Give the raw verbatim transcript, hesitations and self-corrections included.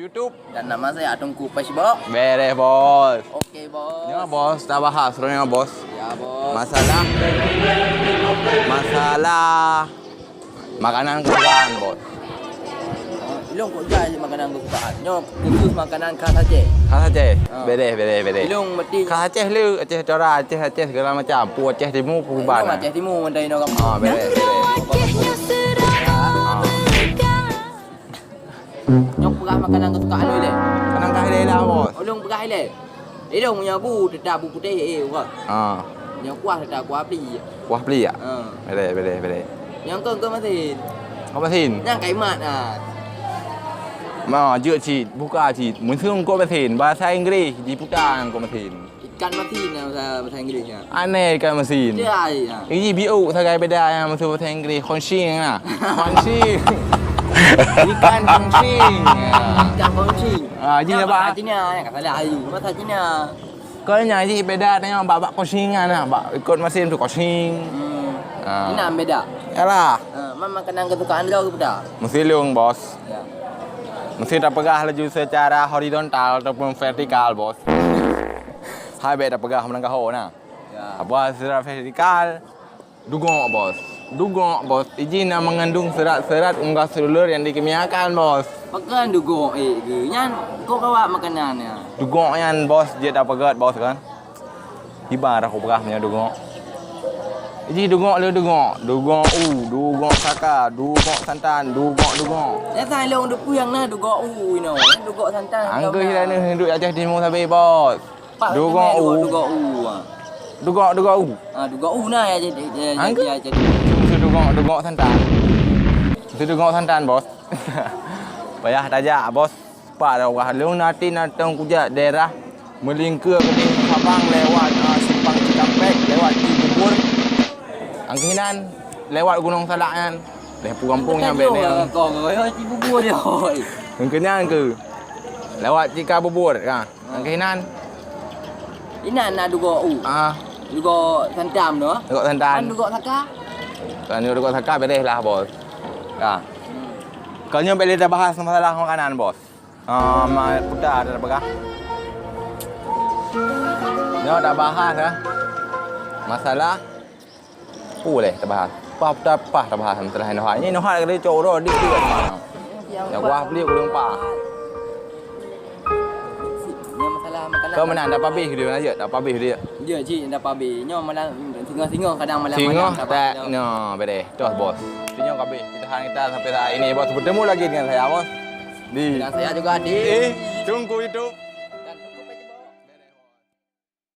YouTube. Dan nama saya Teungku Facebook. Beres, Bos. Oke, Bos. Nyoe, Bos, tabahas, nyoe, Bos. Ya, Bos. Masalah, masalah makanan kesukaan, Bos. Oh, ilong kok jai makanan kesukaan. Nyoe khusus makanan khas Aceh. Khas Aceh. Ha. Beres, beres, beres. Ilong mesti khas Aceh le, Aceh Utara, Aceh, Aceh segala macam. Pu Aceh Timu, pu Iban. Aceh Timu mandai no kamu. Ah, beres, beres. Nyoe peugah makanan kesukaan lôn ilèe. Makanan khas ilèe lah, Bos. Ulôn peugah ilèe. Ilôn meunyoe bu, teutap bu putéh, eh, wah. Ah. Nyoe kuah, teutap kuah pli. Kuah pli, ya? Ah. Beres, beres, beres. Nyang kon, kon masin. Kon masin? Nyang kaimat, ah. Ma, jeuet cit, buka cit. Meuseu kon masin, bahasa Inggris, jiputa ngon kon masin. Ikan masin lah bahasa, bahasa Inggris nya. Aneh ikan masin. Dia ai, ha. Ini biuk sagai beda yang bahasa Inggris. Khonshing lah. Khonshing. Ikan khonshing. Ya. Ikan khonshing. Ah, jih bahasa Cina, ya, kata dah ayu. Bahasa Cina. Kau nya jih beda dengan bak, bak khonshingan lah. Bak ikut masin tu khonshing. Hmm. Ah. Ini beda. Yalah. Ha, memang makanan kesukaan kau ke beda? Mesti lung, Bos. Ya. Mesti tapeugah laju secara horizontal ataupun vertikal, Bos. Hai, bèk tapeugah meunan ka ho na. Ya. Apa serat vertikal? Dugok, Bos. Dugok, Bos. Iji na mengandung serat-serat unggas seluler yang dikimiakan, Bos. Pakon dugok, eh, ke? Nyan kok kawak makanan ya? Dugok nyan, Bos, jeuet tapeugöt, Bos, kan? Kiban rah kupeugah meunyoe dugok. Iji dugok le dugok. Dugok u, dugok saka, dugok santan, dugok, dugok. Nyata lôn dupeue nyang na dugok u inoe. Dugok santan. Angkeuh hilang ni hidup Aceh Timur sabe, Bos. Dugok u. Dugok u, ah. Dugok, dugok u. Ah, dugok u na ya jadi, ya, ya, angkeuh? Ya jadi. Mesti dugok, dugok santan. Mesti dugok santan, Bos. Payah tajak, Bos. Pak dah wah lôn nanti natong kujak daerah Meulingkeue keudeh Sabang lewat, ah, Simpang Cikampek, lewat Cibubur. Angkeuh inan lewat Gunong Salak nyan. Lheuh pu gampông nyan bèk nyan. Kong, kong, Cibubur dia, oi. Angkeuh nyan keuh. Lewat Cikabubur, ha. Angkeuh inan. Inan na dugok u. Ah. Dugok santam tu. Dugok santam. Kan dugok saka. Kan dugok saka beres lah, Bos. Ha. Kau nyoe bèk lé tabahas masalah makanan, Bos. Ah, ma-, puta dah tabahas. Nyoe tabahas, ah. Masalah. Pu lé tabahas. Pah, pah, pah tabahas masalah Noha. Ini Noha kena cok uroe dik dik. Ya kuah beli ureueng pah. Nyoe masalah makanan. Kau meunan dah pabeh dia aja, dah pabeh dia. Ya, cik, dah pabeh. Nyoe malam singoh-singoh kadang malam-malam. Singoh tak, nyoe, beres. Toh, Bos. Singoh kabeh. Kita hang kita sampai saat ini, Bos. Bertemu lagi dengan saya, Bos. Di. Dan saya juga di. Eh, tunggu itu.